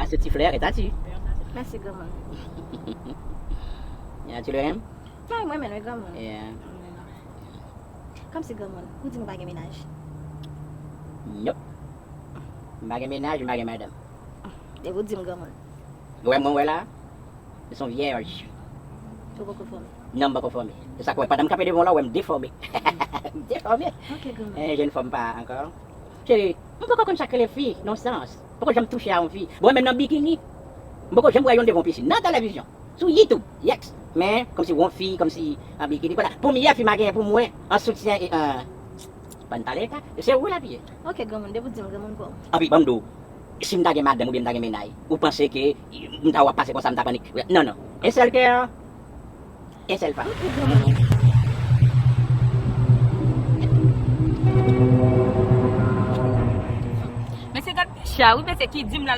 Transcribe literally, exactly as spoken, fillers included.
Ce petit frère est à tu. Mèsi granmoun. Ya, tu le renmen? Mwen mwen menm granmoun. Yeah. Kòmsi granmoun, ou di m ou pa gen mennaj? Nope. M pa gen mennaj, m pa gen madanm. Epi ou di m granmoun. Ou wè mwen wè la? Mwen se yon vyèj. Ou poko fòme. Non, m poko fòme. Se sa k wè pandan m kanpe devan w la, ou wè m defòme. M defòme. Ok granmoun. Eh, je ne forme pas encore. Cheri, m poko konn sa k rele fi, nan sans. Poko janm touche a yon fi. Bon, menm nan bikini. M poko janm wè youn devan yon pisin. Nan televizyon. Sou YouTube. Yèks. Men, kòmsi yon fi, kòmsi an bikini. Konsa, premyè fi m a genyen pou mwen, an soutyen e an. Ban n pale ta. Se ou la piye. Ok granmoun, depi ou di m granmoun kòm. Anpi, ban m di w, si m ta gen madanm oubyen m ta gen mennaj, ou panse ke m ta w ap pase konsa, m ta panik? Non, non. En sèl kè, en sèl fanm. Ok granmoun. Mesye gad cha wi, mesye ki di m l al